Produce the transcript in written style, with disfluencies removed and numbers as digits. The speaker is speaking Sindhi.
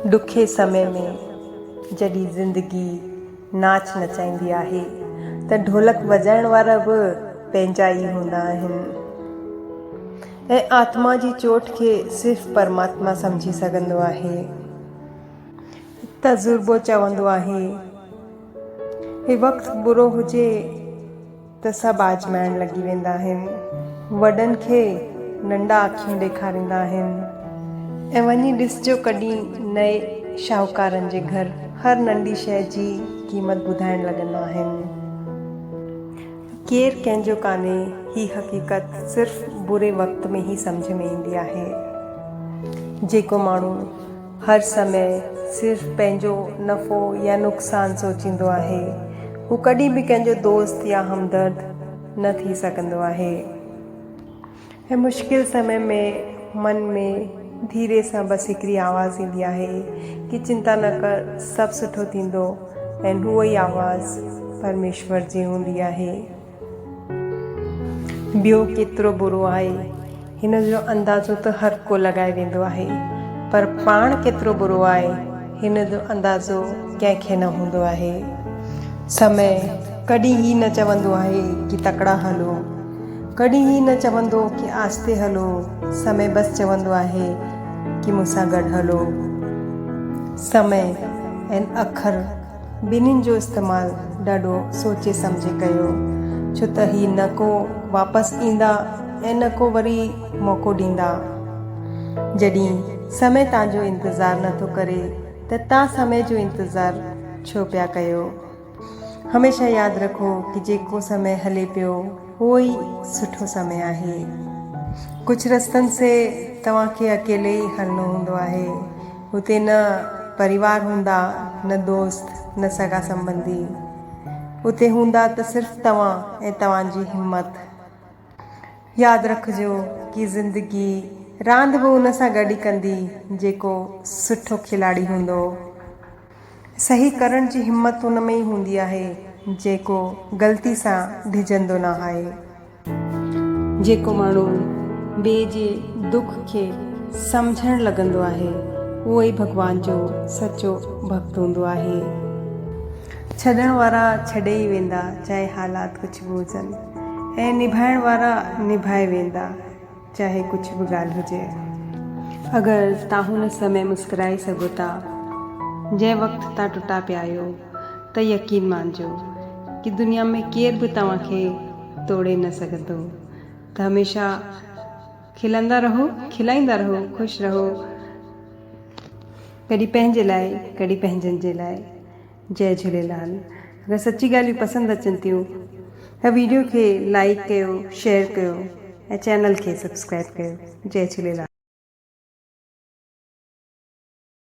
ڏکي سمي ۾ جڏهن زندگي ناچ نچائيندي آهي ته ڍولڪ وڄائڻ وارا به پنهنجا ئي هوندا آهن ۽ آتما جي چوٽ کي صرف پرماتما سمجهي سگهندو آهي. تجربو چوندو آهي هي وقت برو هجي ته سڀ آزمائڻ لڳي ويندا آهن. وڏن کي ننڍا اکيون ڏيکاريندا آهن ۽ وڃي ڏسجو ڪڏهن نئين شاهوڪارن جي گهر هر ننڍي شيء جي قيمت ٻڌائڻ لڳندا آهن. ڪير ڪنهن جو ڪانهي هي حقيقت صرف بري وقت ۾ ئي سمجهه ۾ ايندي آهي. جيڪو ماڻهو هر سمي صرف پنهنجو نفعو يا نقصان سوچيندو آهي، هو ڪڏهن به ڪنهن جو دوست يا همدرد نه ٿي سگهندو آهي. ۽ مشڪل سمي ۾ من ۾ ڌيري سان بس هڪڙي آواز ايندي آهي ڪي چنتا نه ڪر سڀ سٺو ٿيندو ۽ اهو ئي آواز پرميشور جي هوندي آهي. ٻيو ڪيترو برو آهي، هن جو اندازو ته هر ڪو لڳائي ويندو آهي، پر پاڻ ڪيترو برو آهي، هن جو اندازو ڪنهن کي نه هوندو آهي. سمي ڪڏهن هي نه چوندو آهي ڪي تڪڙا هلو، ڪڏهن هي نه چوندو ڪي آهستي هلو، سمي بس چوندو آهي ڪي مون سان گڏ هلو. سمي ۽ اکر. ٻنهين جو استعمال ڏاڍو سوچي سمجهي ڪيو ڇو ته هي نه ڪو واپس ايندا ۽ نه ڪو وري موقعو ڏيندا. جڏهن سمي تان جو انتظار نه ٿو ڪري ته تان سمي جو انتظار ڇو پيا ڪيو. هميشه ياد رکو ڪي جيڪو سمي هلي پيو اهو ئي سٺو سمي آهي. ڪجهه رستن سي توهان کي اڪيلي ئي هلڻو هوندو آهي. هتي نه پريوار هوندا، نه دوست، نه سڳا سنٻنڌي. اتي هوندا ته صرف توهان ۽ توهان جي همت. ياد رکجو ڪي زندگي راند به ان سان گڏ ئي ڪندي جيڪو سٺو کلاڙي هوندو. صحيح ڪرڻ جي همت ان ۾ ئي هوندي آهي جيڪو غلطي سان ڊڄندو نه آهي. جيڪو ماڻهو ٻئي جي دک کي سمجهڻ لڳندو آهي، اهو ئي ڀڳوان جو سچو ڀڳت هوندو آهي. ڇڏڻ وارا ڇڏي ئي ويندا، چاهي حالات ڪجهه به هجن ۽ نڀائڻ وارا نڀائي ويندا، چاهي ڪجهه به ڳالهه هجي. اگر تان هن سمي مسڪرائي سگهو ٿا، جنهن وقت تان ٽٽا پيا آهيو، ته يقين مانجو ڪي دنيا ۾ ڪير به توهان کي توڙي نه سگهندو ته هميشه کلندا رهو کلائيندا رهو خوش رهو ڪڏهن پنهنجي لاء ڪڏهن پنهنجن جي لاء جئي جهوليلال اگر سچي ڳالهيون پسند اچن ٿيون ته ويڊيو کي لائيڪ ڪيو شيئر ڪيو ۽ چينل کي سبسڪرائب ڪيو جئي جهوليلال.